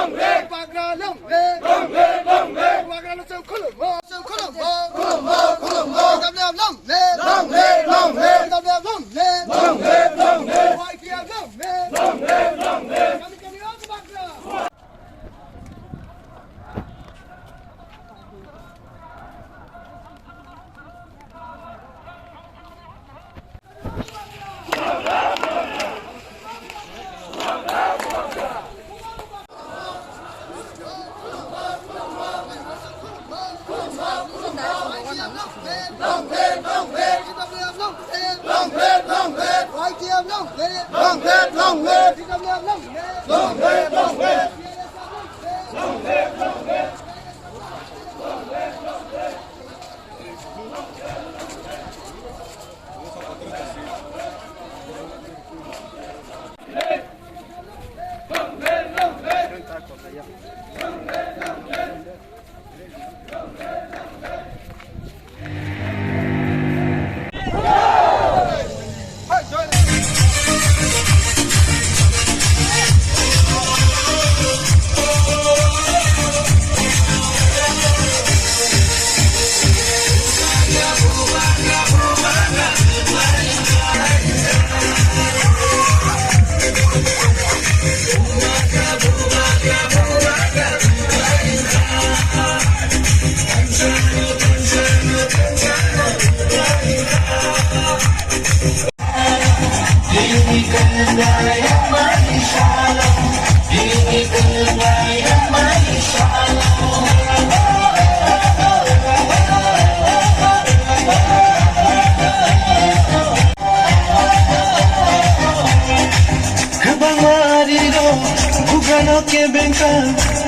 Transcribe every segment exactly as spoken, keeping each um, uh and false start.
Long live! Bubagra long live! Long live, long live! Bubagra no chwng khulummo, chwng khulummo, khulummo, khulummo! T W F long live! Long live, long live! T W F long live! Long live, long live! Y T F long live! Long live, long live! Kami kami o Bubagra! Kwbangma arirok bugano kebengkha,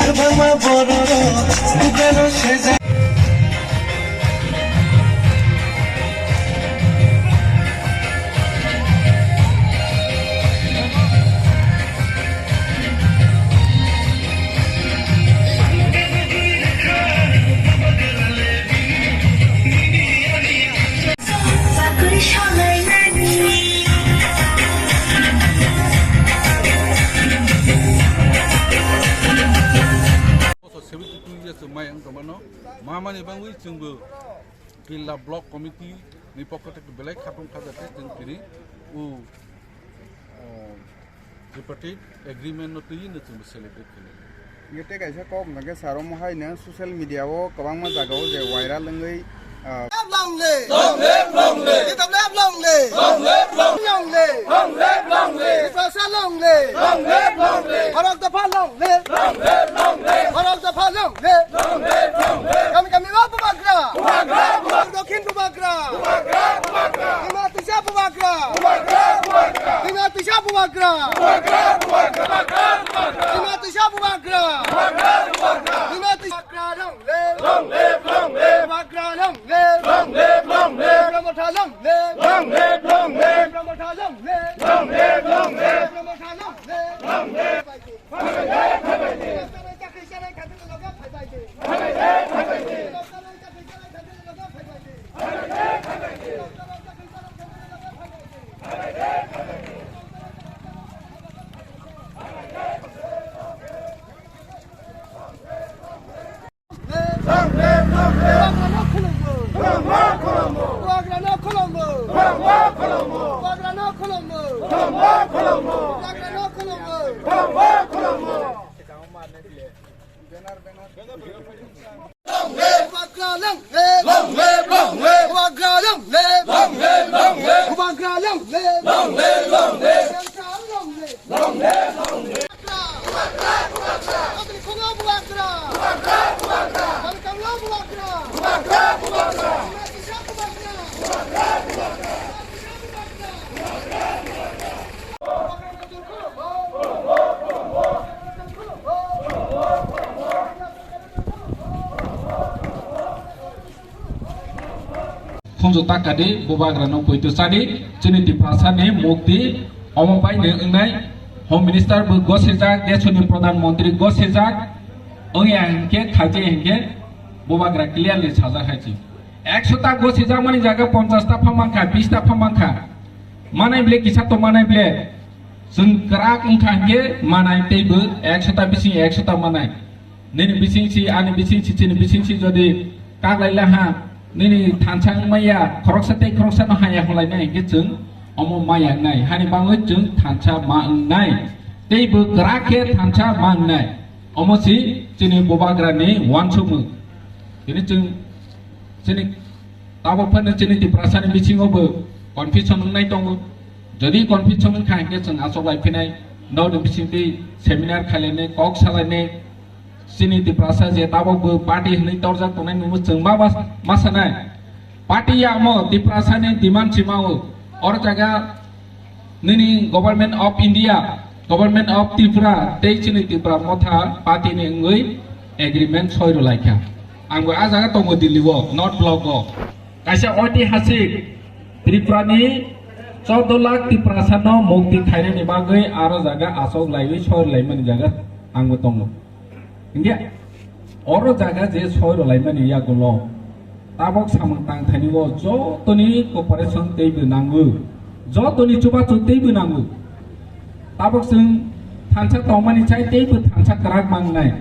kwbangma bororok bugano sejak. Seventy two years mai ang tongmano, mamani bangwi chwngbo Killa Block Committee ni pokho theke belai khatung kha jate chwng tini o, o, tripartite agreement no twi no chwng celebrate khainai. Nge tei kaisa kok hwnkha khe sir omo hai no social media o kwbangma jaga o je viral wngwi, ah, Long live! Long live, long live! T W F long live! Long live, long live! Long live, long live! Long live, long live! Tiprasa long live! Long live, long live! Borok dopha long live! Long live, long live! Borok dopha long live! Long live, long live! Kami kami o Bubagra! Bubagra, Bubagra! Dokhin Bubagra! Bubagra, Bubagra! Hima Tisa Bubagra! Bubagra, Bubagra! Hima Tisa Bubagra! Bubagra, Bubagra! Bubagra, Bubagra! Hima Tisa Bubagra! Bubagra, Bubagra! Hima Tisa Bubagra long live! Long live, long live! Bubagra long live! Long live, long live! Tipra Motha long live! Long live, long live! Tipra Motha long live! Long live, long live! Tipra Motha long live! Long live! Bubagra long live! Long live, long live! Bubagra long live! Long live, long live! Bubagra long live! Long live, long live! Bubagra long live! Long live, long live! Bubagra! Bubagra! Bubagra! Bubagra! Bubagra! Bubagra! Bubagra! Bubagra! Bubagra! Bubagra! Bubagra! Khunju takadi, Bubagrano poito chadi, chini Tiprasani mukti, omo bai ni wngnai Home Minister bo gosijak, desoni Pradhan Mantri gosijak, wngya hinkhe khaijai hinkhe Bubagra clearly sajak hai chi. Ekshota gosijakmani jaga ponchasta pha mankha, bista pha mankha. Manai ble kisa to manai ble. Chwng kwrak wngkha hinkhe manai teibo ekshota bising ekshota manai. Nini bising si, ani bising si, chini bising si jodi kaklai laha, nini thansa wngmaya, khoroksa tei khoroksa no haya hwnlainai hinkhe chwng omo maya wngnai. Hani bagwi chwng thansa ma wngnai. Teibo kwrak khe thansa ma wngnai. Omo si chini bubagrani uansukmung. Tini chwng chini tabuk phano chini Tiprasani bisingo bo confusion wngnai tongo. Jodi confusion wngkha hinkhe chwng achoklai phinai, nokni bisingtwi seminar khailainai, kok salainai. Chini Tiprasa je tabuk bo party hwnwi torjak tongnai nungbo chwng ma bas-, ma sanai. Party ya omo Tiprasani demand si mao. Oro jaga nini Government of India, Government of Tripura tei chini Tipra Motha party ni wngwi agreement soi rwlaikha. Ang bo a jaga tongo Delhi o, North Block o. Kaisa oitihasik Tripura ni chordo lakh Tiprasa no mukti khainani bagwi aro jaga achok laiwi soi rwlaimani jaga ang bo tongo. Hinkhe oro jaga je soi rwlaimani yagulo tabok samung tangthaini o jotoni cooperation teibo nango, jotoni chubachu teibo nango. Tabok chwng thansa tongmani chai teibo thansa kwrak mangnai.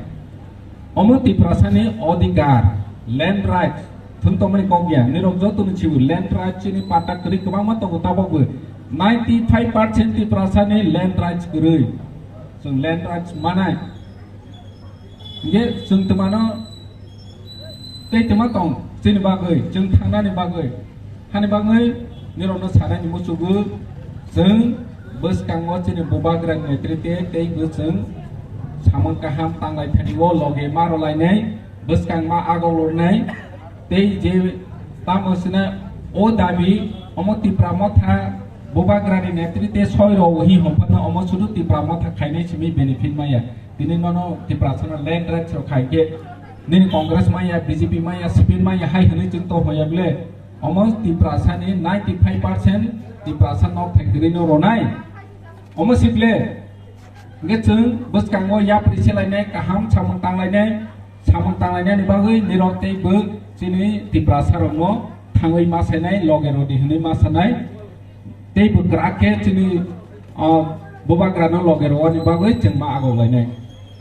Omo Tiprasani odhikar, land rights, thwng tongmani kok ya. Nirok jotoni chibo land rights chini pata kwrwi kwbangma tongo tabokbo. Ninety five percent Tiprasani land rights kwrwi. Chwng land rights manai. Hinkhe chwng twmano tei twma tong chini bagwi, chwng thangnani bagwi. Hani bagwi nirokno sanani muchugo chwng bwskango chini bubagrani netrite tei bo chwng samung kaham tanglai thani o loge ma rwlainai, bwskang ma agok lornai tei je tamo sina o dabi omo Tipra Motha bubagrani netrite soi rw hi hwnphano omo sudu Tipra Motha khainai simi benefit maya. Tini nono Tiprasano land rights rok khai khe nini Congress maya, B J P maya, C P M maya hai hwnwi chwng to hoya ble. Omo Tiprasani ninety five percent Tiprasa nok thai kwrwi no ronai. Omo si ble. Hwnkhe chwng bwskango yapri selainai, kaham samung tanglainai, samung tanglainani bagwi nirok tei bo chini Tiprasa rokno thangwi ma sainai, loge rodi hwnwi ma sanai. Tei bo kwrak khe chini, ah, bubagrano loge rwani bagwi chwng ma agok lainai.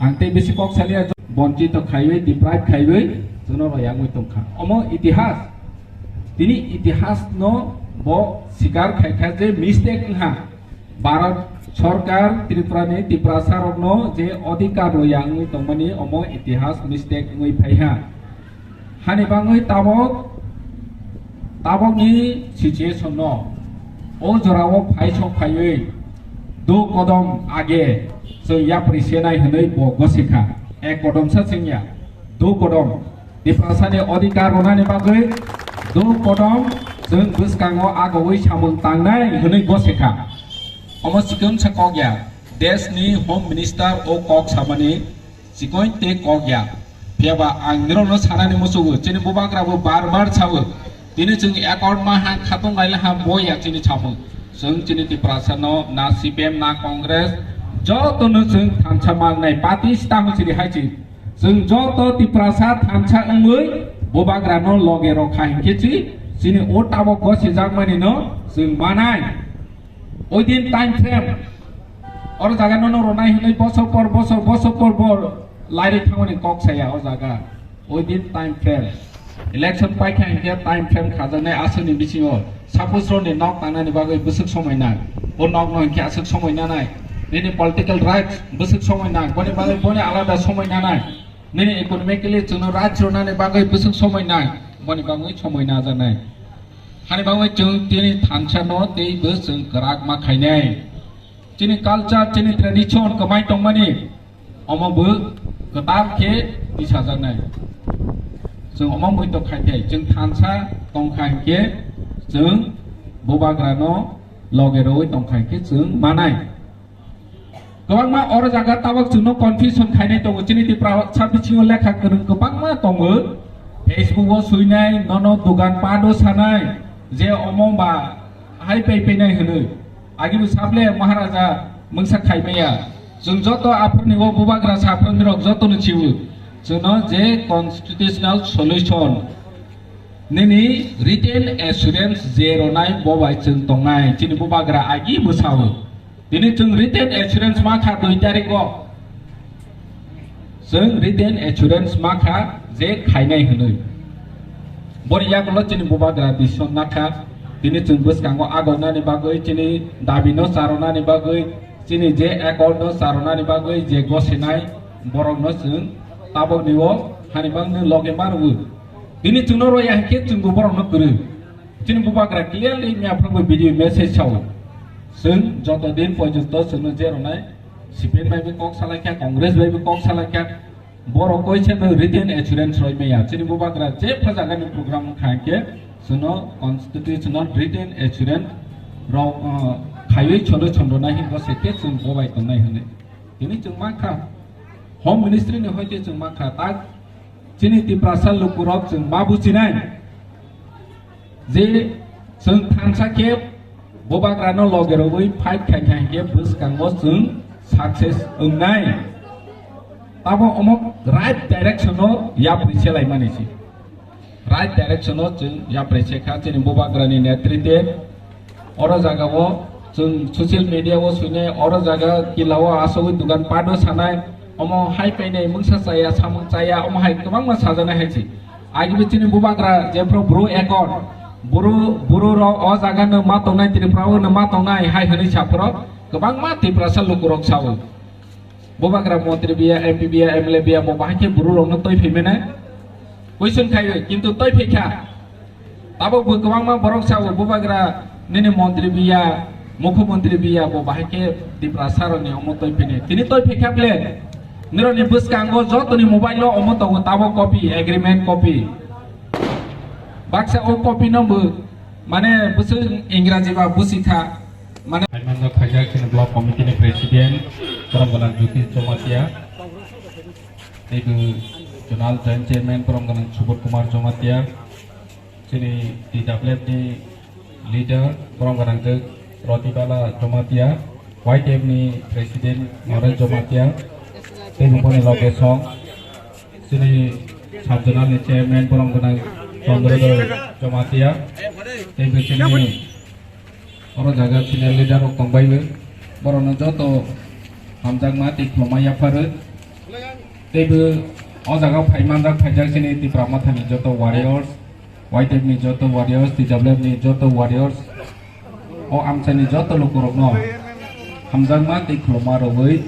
Ang tei bisi kok salia, bonchito khaiwi, deprive khaiwi chwngno royangwi tongkha. Omo itihas. Tini itihasno bo sikar khaikha je mistake wngha. Bharat Sorkar Tripurani Tiprasa rokno je odhikar roya wngwi tongmani omo itihas mistake wngwi phaiha. Hani bagwi tabok, tabokni situation no o jorao phai sok phaiwi do kodom age chwng yapri senai hwnwi bo gosikha. Ek kodom sa chwngya, do kodom. Tiprasani odhikar ronani bagwi do kodom chwng bwskango agogwi samung tangnai hwnwi gosikha. Omo sikon sa kok ya, deshni Home Minister o kok samani chikon tei kok ya. Phiya ba ang nirokno sanani muchugo, chini bubagra bo bar bar sao. Tini chwng accord ma ha khatung laila ha bo ya chini samung. Chwng chini Tiprasa no na C P M na Congress joto no chwng thansa mangnai party sta ho chiri hai chi. Chwng joto Tiprasa thansa wngwi bubagra no loge rok kha hinkhe chi chini o tabok gosijakmani no chwng manai. Within time frame. Oro jaga nono ronai hinwi bosor por bosor, bosor por bor lairi thangmani kok saya o jaga. Within time frame. Election paikha hinkhe time frame khajaknai aswkni bisingo. Suppose roni nok tangnani bagwi bwswk somoi nang. O nokno hinkhe aswk somoi nanai. Nini political rights bwswk somoi nang. Boni bagwi boni alada somoi nanai. Nini economically chwngno rights ronani bagwi bwswk somoi nang. Boni bagwi somoi najaknai. Hani bagwi chwng tini thansa no tei bo chwng kwrak ma khainai. Chini culture, chini tradition kwmai tongmani omo bo kwtal khe tisajaknai. Chwng omo mui to khai thai, chwng thansa tongkha hinkhe chwng bubagra no loge rwi tongkha hinkhe chwng manai. Kwbangma oro jaga tabok chwngno confusion khainai tongo. Chini Tiprasa bisingo lekha kwrwng kwbangma tongo. Facebook o suinai, nono dogan pado sanai, je omo ba hai pai painai hwnwi. Agini sable Maharaja mungsa khaimaya. Chwng joto aphurni o bubagra saphrangni rok jotono chibu. Chwngno je constitutional solution Nini written assurance je ronai bo bai chwng tongnai, chini bubagra agi bwsao. Tini chwng written assurance ma kha dui tarikh o. Chwng written assurance ma kha je khainai hwnwi. Boni yagulo chini bubagra decision na kha. Tini chwng bwskango agonani bagwi, chini dabi no charonani bagwi, chini je accord no charonani bagwi je gosinai borok no chwng tabok ni o hani bang ni loge ma rwo. Tini chwngno roya hinkhe chwngbo borokno kwrwi. Chini bubagra clearly miya phwrwngwi video message sao. Chwng joto din porjonto chwngno je rwnai, C P M bai bo kok salaikha, Congress bai bo kok salaikha. Borok koi se no written assurance roi maya. Chini bubagra je phajagani program wngkha hinkhe chwngno constitutional written assurance rok, uh, khaiwi cholo chondrona hinko se khe chwng bobai tongnai hwnwi. Tini chwng mankha, Home Ministry ni hoite chwng mankha, tak chini Tiprasa lukurok chwng ma bujinai je chwng thansa khe bubagrano loge rogwi fight khai khai khe bwskango chwng success wngnai. Tamo omo right direction o yapri selaimani se. Right direction o chwng yapri se kha chini bubagrani netritwe. Oro jaga o chwng social media o swinai, oro jaga kila o asogwi dugan pat o sanai, omo hai painai mungsa chaya, samung chaya, omo hai kwbangma sajaknai hai se. Agi bo chini bubagra jephru bru accord, bru, bru rok o jaga no ma tongnai, Tripura o no ma tongnai hai hwnwi saphuru kwbangma Tiprasa lukurok sao. Bubagra montri biya, M P biya, M L A biya, bo bahai khe buru rokno toi phai mene? Question khaio, kintu toi phai kha. Tabok bo kwbangma borok sao, bubagra nini montri biya, mukhyamantri biya, bo bahai khe Tiprasa rokni omo toi phai ne. Tini toi phai kha ble? Nirokni bwskango jotoni mobile o omo tongo, tabok copy, agreement copy. Baksa o copy no bo, mane, bwswk Ingraji ba busi kha. Mane Haimanjak khaijak chini block committee ni president, borom gwnang Jyoti Jamatia. Teibo zonal joint chairman, borom gwnang Subodh Kumar Jamatia. Chini T W F ni leader, borom gwnang Ratibala Jamatia. Y T F ni president, Naresh Jamatia. Teibo boni loge song. Chini sub zonal ni chairman, borom gwnang Chandrodor Jamatia. Teibo chini oro jaga senior leader rok tongbaio, borokno joto hamjakma tei khulumma yapharwi. Teibo o jaga phai manjak phaijak chini Tipra Mothani joto warriors, Y T F ni joto warriors, T W F ni joto warriors, o amchaini joto lukurokno hamjakma tei khulumma rwui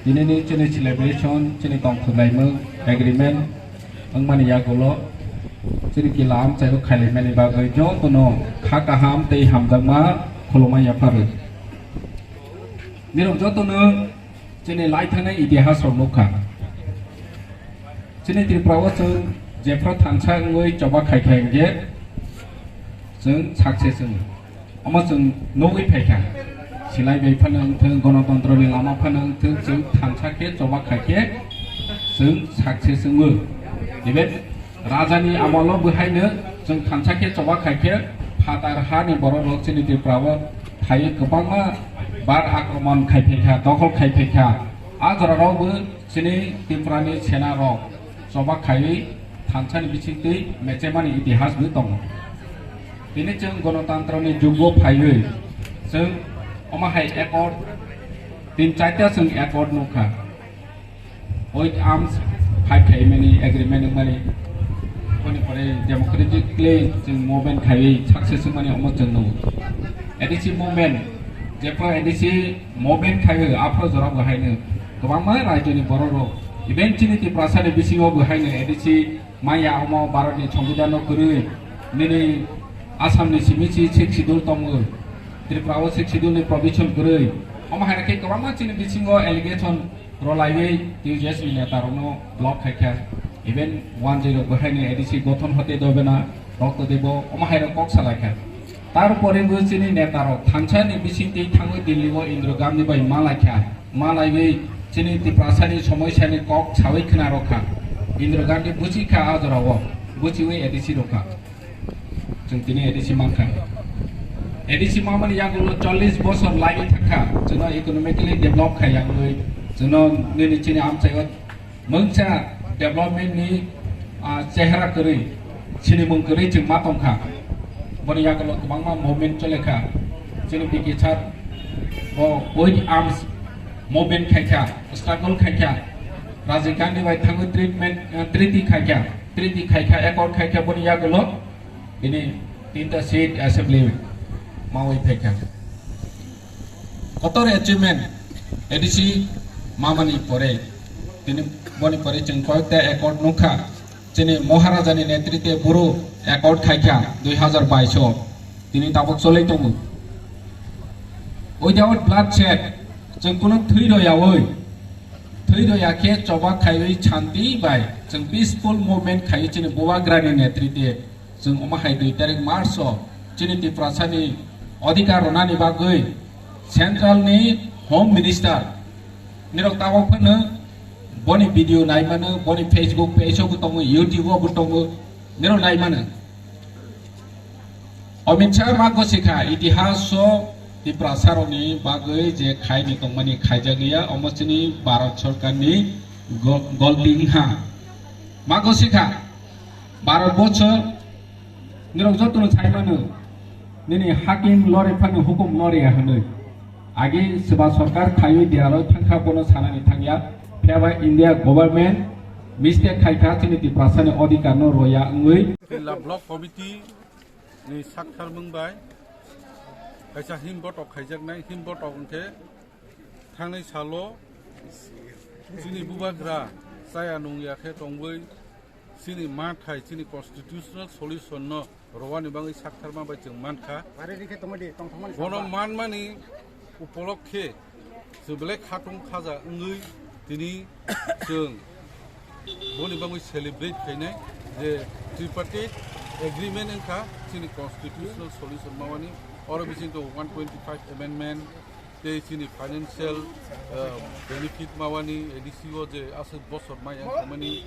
tinini chini celebration, chini tongthok laimung agreement wngmani yagulo chini kila amchaio khailaimani bagwi jotono kha kaham tei hamjakma khulumma yapharwi. Nirok jotono chini lai thangnai itihas rok nukha. Chini Tripura o chwng jephru thansa wngwi choba khai khai hwnkhe chwng success wngo. Omo chwng nugwi phaikha. Silai bai phano wngthung, gonotontro ni lama phano wngthung, chwng thansa khe choba khai khe chwng success wngo. Even Rajani amolo bwhaino chwng thansa khe choba khai khe phatar hani borok rok chini Tripura o phaiwi kwbangma bar akromon khai phaikha, dokhol khai phaikha. A jora rok bo chini Tripura ni sena rok choba khaiwi thansa ni bisingtwi mechemani itihas bo tongo. Tini chwng gonotantroni jugo phaiwi chwng omo hai accord tin charta chwng accord nukha. With arms fight khaimani agreement wngmani. Boni pore democratically chwng movement khaiwi success wngmani omo chwng nukgo. A D C movement, jepho A D C movement khaiwi aphro jora bo haino kwbangma rajyoni borok rok, even chini Tiprasa ni bisingo bo haino A D C maya omo Bharat ni Songbidan no kwrwi, nini Assam ni simi si Sixth Schedule tongo, Tripura o Sixth Schedule ni provision kwrwi, omo hai khe kwbangma chini bisingo allegation rwlaiwi T U J S ni neta rokno block khaikha, even one zero bo haino A D C gothon hote dobena rokto debo omo hai rok kok salaikha. Tarpore bo chini neta rok thansa ni bisingtwi thangwi Delhi o Indira Gandhi bai malaikha, malaiwi chini Tiprasa ni somosya ni kok sawi khna rokha. Indira Gandhi buchikha a jora o, buchiwi A D C rokha. Chwng tini A D C mankha. A D C mamani yagulo chollish bosor laiwi thangkha. Chwngno economically develop khai yangwi, chwngno nini chini amchaio mungsa development ni, ah, chehra kwrwi. Chini mung kwrwi chwng ma tongkha. Boni yagulo kwbangma movement chole kha. Chini B K sir bo with arms movement khai kha, struggle khai kha. Rajiv Gandhi bai thangwi treatment, eh, treaty khai kha, treaty khai kha, accord khai kha, boni yagulo bini tinta seat assembly mawi phai kha. Kotor achievement A D C mamani pore, tini boni pore chwng koyekta accord nukha. Chini Maharajani netrite boro accord khaikha dui hazar bais o, tini tabuk cholai tongo. Without bloodshed, chwng kunu thwi royawi, thwi roya khe choba khaiwi shanti bai chwng peaceful movement khaiwi chini Bubagrani netrite chwng omo hai dui tarik March o chini Tiprasani odhikar rwnani bagwi Central ni Home Minister nirok tabuk phano boni video naimano, boni Facebook page o bo tongo, YouTube o bo tongo, nirok naimano. Amit Shah ma gosikha itihas o Tiprasa rokni bagwi je khaini tongmani khaijak ya, omo chini Bharat Sarkar ni go-, golti wngkha. Ma gosikha Bharat bochor nirok jotono saimano, nini hakim lore phano hukum lore ya hwnwi. Agi swba sarkar khaiwi deraroi thangkha bono sanani thangya, phiya ba India government mistake khaikha chini Tiprasani odhikar no roya wngwi. Jila Block Committee ni sakthar mung bai kaisa himbotok khaijaknai, himbotok hwnkhe thangnai salo chini Bubagra chaya nungya khe tongwi chini manthai, chini constitutional solution no rwani bagwi saktharma bai chwng mankha. Ari rikhe tongmani, tongthokmani Bono saba manmani upolokhe chwng belai khatung khaja wngwi tini chwng boni bagwi celebrate khainai je tripartite agreement wngkha chini constitutional solution mawani, oro bisingtwi one twenty-five amendment tei chini financial, uh, benefit mawani, A D C o je aswk bosor maya wngkha mani